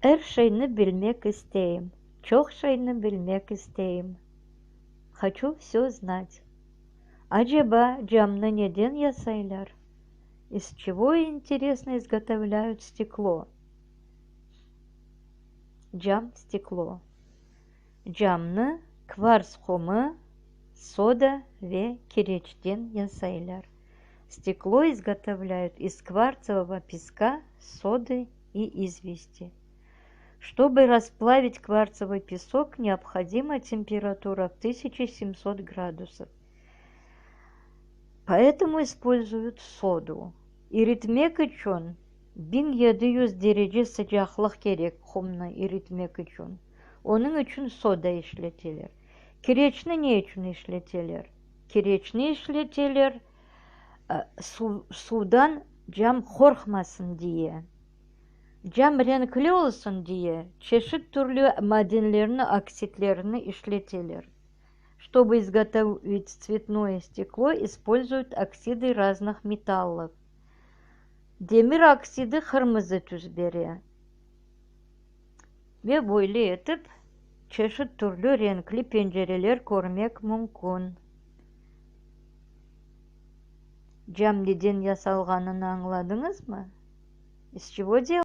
Er şeyni bilmek isteyim, çoq şeyni bilmek isteyim. Hoçu vsё znat. Aceba, camnı neden yasaylar? İz çego, interesno, izgotovlâyut steklo? Cam steklo. Camnı kvarts qumı, soda ve kireçten yasaylar. Steklo izgotovlâyut iz kvarcovого peska, соды и извести. Чтобы расплавить кварцевый песок, необходима температура в 1700 градусов. Поэтому используют соду. İritmek içün 1700 derece sıcaqlıq kerek qumnı iritmek içün. Onıñ içün soda işleteler. Kireçni ne içün işleteler? Kireçni işleteler suvdan cam qorqmasın diye. Cam renkli olsun diye çeşit türlü madenlerni, oksidlerini işleteler. Чтобы изготовить цветное стекло, используют оксиды разных металлов. Demir oksidi qırmızı tüs bere. Ve böyle etip çeşit türlü renkli pencereler körmek mümkün. Cam neden yasalğanını añladıñızmı? İz çego.